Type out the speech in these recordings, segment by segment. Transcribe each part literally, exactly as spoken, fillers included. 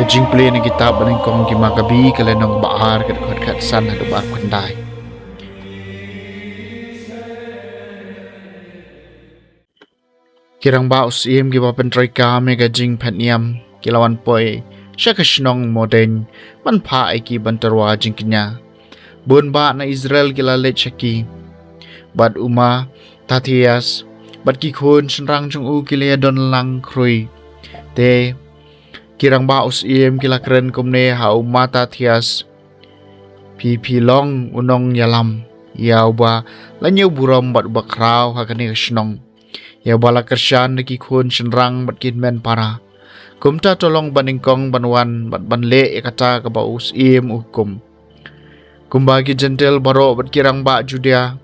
Jingpule na kitab Banyngkong ki Makabi, ka lynnong ba ar, ka dkhot khatsan haduh ba khyndai. Ki rangbah u syiem kiba pyntrei kam ïa ka jingphet niam ki la wan poi sha ka shnong Modein ban phah ïa ki ban tyrwa jingkñia. Bun bah na Israel ki la leit sha ki. Bad u Mattathias bad ki khun shynrang jong u ki la ïadon lang khrui. Te ki rangbah u syiem ki la kren kumne ha u Mattathias: Phi, phi long u nongïalam ïa uba la ñiew burom bad uba khraw ha kane ka shnong, ïa uba la kyrshan da ki khun shynrang bad ki hynmen para. Kumta to long banyngkong ban wan bad ban leh ïa kata kaba u syiem u hukum, kumba ki Jentil baroh bad ki rangbah Judia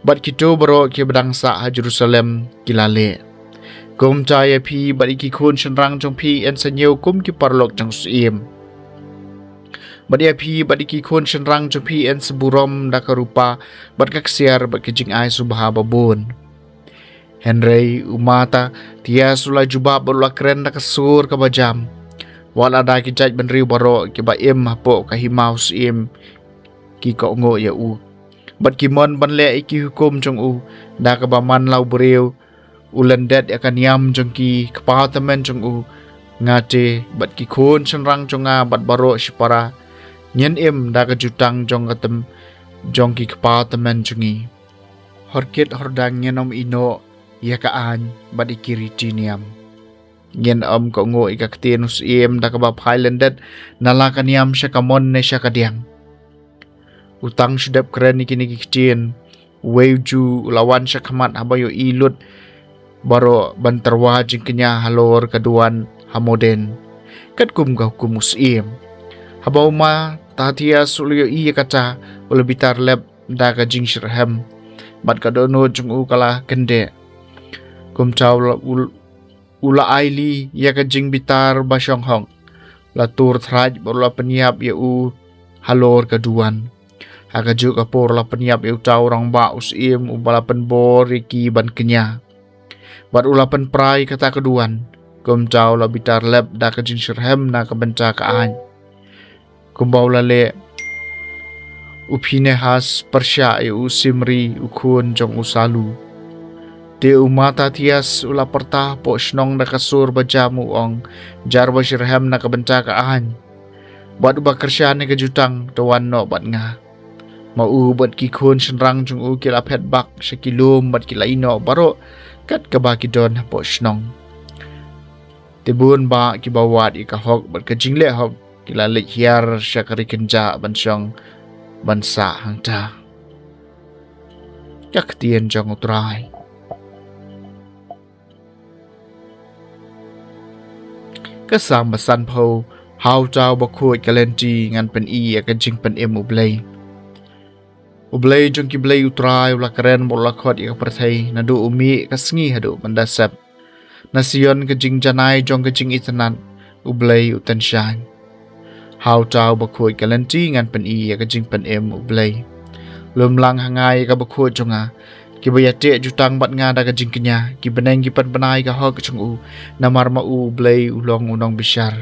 bad kito baroh kiba dang sah ha Jerusalem ki la leh. Kumta ïa phi bad ïa ki khun shynrang jong phi yn sa ñiew kum ki paralok jong u syiem. Bad ïa phi bad ïa ki khun shynrang jong phi yn sa burom da ka rupa bad ka ksiar bad ka jingai sngewbha babun. Hynrei u Mattathias u la jubab bad u la kren da ka sur kaba jam. Wat la da ki jaitbynriew baroh kiba im hapoh ka hima u syiem ki kohnguh ïa u bad ki mon ban leh ïa ki hukum jong u, da kaba man la u briew u lyndet ïa ka niam jong ki kpa tymmen jong u, nga te bad ki khun shynrang jong nga bad baroh shipara ngin im da ka jutang jong ka tem jong ki kpa tymmen jong ngi. Horkit hordang ngin ym ïehnoh ïa ka aiñ bad ïa ki riti niam. Ngin ym kohnguh ïa ka ktien u syiem da kaba phai lyndet na la ka niam sha ka mon ne sha ka diang. U tang shu dep kren ïa kine ki ktien, uwei u Jiw u la wan sha khmat haba ïohi lut baroh ban tyrwa jingkñia halor ka duwan ha Modein, katkum ka hukum u syiem. Haba u Mattathias u la ïohi ïa kata, u la bitar lep da ka jingshitrhem bad ka dohnud jong u ka la kyndeh. Kumta u la, u, u la ailad ïa ka jingbitar ba shong hok, la tur thraj bad u la pynïap ïa u halor ka duwan. Ha kajuh ka por la pynïap ïa uta u rangbah u syiem uba la pynbor ïa ki ban kñia bad u la pynpra ïa kata ka duwan. Kumta u la bitar lep da ka jingshitrhem na ka bynta ka aiñ, kumba u la leh u Phinehas pyrshah ïa u Simri u khun jong u Salu. Te u Mattathias u la pyrta hapoh shnong da ka sur ba jam, u ong: Jar ba shitrhem na ka bynta ka aiñ bad uba kyrshan ïa ka jutang, to wan noh bad nga. Ma u bad ki khun shynrang jong u ki la phet bak sha ki lum bad ki la ïehnoh baroh kat kaba ki don hapoh shnong. Te bun bah kiba wad ïa ka hok bad ka jingleh hok ki la leit hiar sha ka ri kynjah ban shong ban sah hangta. Ka ktien jong U Trai. Ka Salm ba sanphew. Ha uta uba khuid ka lynti ngan pyni ïa ka jingpynim U Blei. U Blei jong ki blei, U Trai u la kren bad u la khot ïa ka pyrthei, naduh u mih ka sngi haduh mynta sep. Na Sion ka jingjanai jong ka jingitynnad, U Blei u tynshaiñ. Ha uta uba khuid ka lynti ngan pyni ïa ka jingpynim U Blei. Lum lang ha nga ïa kaba khuid jong nga, kiba ïateh jutang bad nga da ka jingkñia, ki bneng ki pynbna ïa ka hok jong u, namar ma u U Blei u long u nongbishar.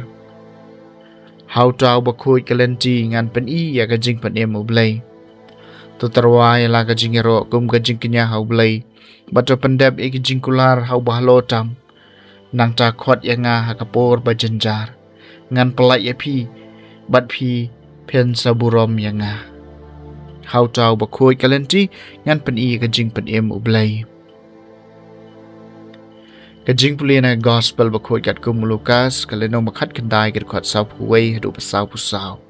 Ha uta uba khuid ka lynti ngan pyni ïa ka jingpynim U Blei. To tyrwa ïa la ka jingïaroh kum ka jingkñia ha U Blei, bad to pyndep ïa ki jingkular ha uba halor tam. Nangta khot ïa nga ha ka por ba jynjar, ngan pyllait ïa phi, bad phi phin sa burom ïa nga. Ha uta uba khuid ka lynti ngan pyni ïa ka jingpynim U Blei. Ka jingpule na ka Gospel ba khuid katkum u Lukas, ka lynnong ba khatkhyndai, ka dkhot sawphew wei haduh ba sawphew saw.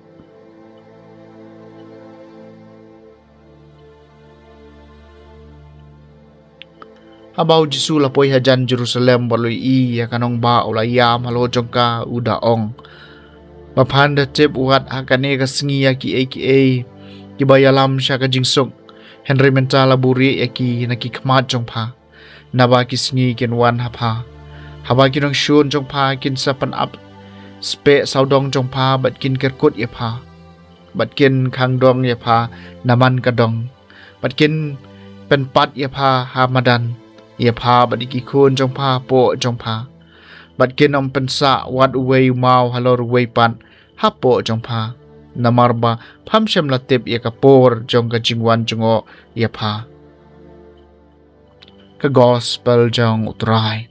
Haba U Jisu u la poi hajan Jerusalem bad u la ïohi ïa ka nongbah, u la ïam halor jong ka, u da ong: Ba phan da tip wat ha kane ka sngi ïa kiei kiei kiba ïalam sha ka jingsuk, hynrei mynta la buhrieh ïa ki na ki khmat jong pha. Naba ki sngi kin wan ha pha, haba ki nongshun jong pha kin sa pynap speh sawdong jong pha bad kin kyrkut ïa pha, bad kin khang dong ïa pha na man ka dong, bad kin pynpat ïa pha ha madan, ïa pha bad ïa ki khun jong pha hapoh jong pha. bad kin ym pynsah wat uwei u maw halor uwei pat hapoh jong pha, namar ba pham shym la tip ïa ka por jong ka jingwan jngoh ïa pha. Ka Gospel jong U Trai.